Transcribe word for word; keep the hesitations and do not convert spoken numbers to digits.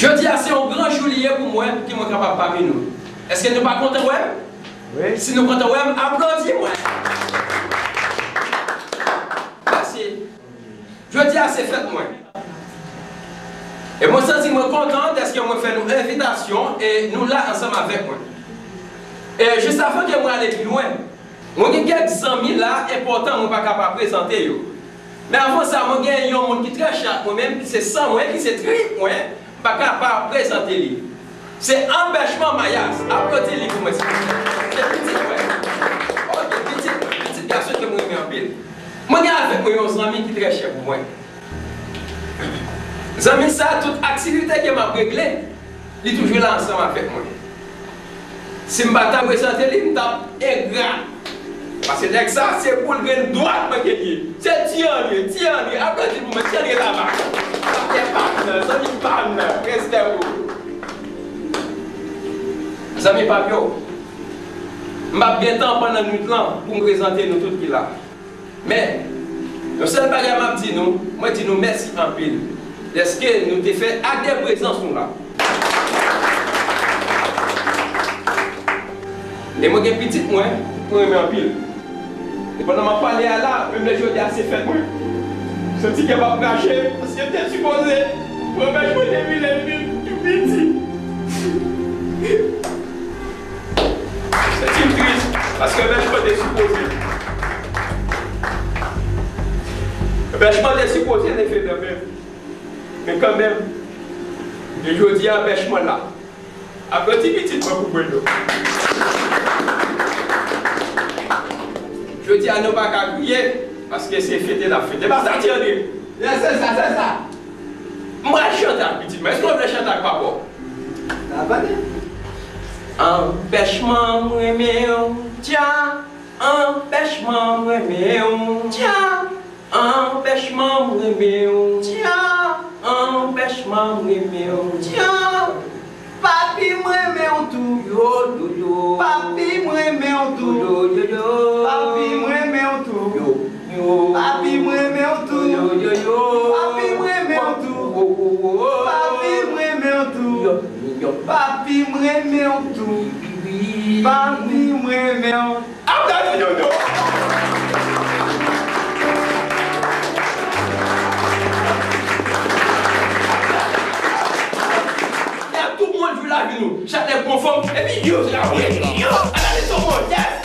Jodi a se yon gran jou li ye pou mwen, pou ki mwen kapab pami nou. Èske nou pa kontan wè m? Wi. Si nou kontan wè m, aplodi mwen. Mèsi. Jodi a se fèt mwen. E mwen santi mwen kontan dèske mwen fè nou envitasyon e nou la ansanm avèk mwen. E jis avan ke mwen ale pi lwen, mwen gen kèk zanmi la enpòtan mwen pa ka pa prezante yo. Men avan sa, mwen gen yon moun ki trè chè ak mwen menm, ki se san mwen, ki se trip mwen, m pa ka pa prezante li. Se Anpèchman Mayas. Aplodi li pou mwen, silvouplè. Se pitit mwen. Ok, pitit mwen, pitit gason ke mwen renmen anpil. Mwen gen avèk mwen yon zanmi ki trè chè pou mwen. Zanmi sa, tout aktivite ke m ap regle, li toujou la ansanm avèk mwen. Si m pa ta prezante li, m t ap engra. Paske nèg sa, se boul grenn dwat mwen ke li ye. Se Ti Andre, Ti Andre, aplodi pou mwen, Ti Andre Lava. Patnè pa m nan, zanmi pa m nan, respè pou ou. Zanmi pa m yo, m p ap gen tan pandan nwit lan pou m prezante nou tout ki la. Men, yon sèl bagay m ap di nou, mwen di nou mèsi anpil dèske nou te fè ak de prezans nou la. E mwen gen pitit mwen, mwen renmen anpil. E pandan m ap pale a la, menm lè jodi a se fèt mwen, santi kè m ap rache, paske m te sipoze pran bèch mwen depi lè m vin tou piti. Santi m tris, paske bèch mwen te sipoze. Bèch mwen te sipoze leve nan men m. Men kanmenm, e jodi a bèch mwen la. Aplodi pitit mwen pou mwen non. Jodi a nou pa ka kriye, paske se fete n ap fete. Pa sa Ti Andre? Yes, se sa, se sa. M pral chante ak pitit mwen. Èske w vle chante ak papa w? Anpèchman m renmen w, Dja. Anpèchman m renmen w, Dja. Anpèchman m renmen w, Dja. Anpèchman m renmen w, Dja. Papi m renmen w tou, yo, yo, yo. Papi m renmen w tou, yo, yo, yo. Papi m renmen w tou, yo, yo. Papi m renmen w tou, yo, yo, yo. Papi m renmen w tou, wo, wo, wo. Papi m renmen w tou, yo, yo. Papi m renmen w tou, wi, wi, wi. Papi m renmen w. Aplodi Jojo! Tout moun jwe lavi nou. Chak nèg pran fòm. Epi yo, se la, wi, yo. Analize tout moun. Yes!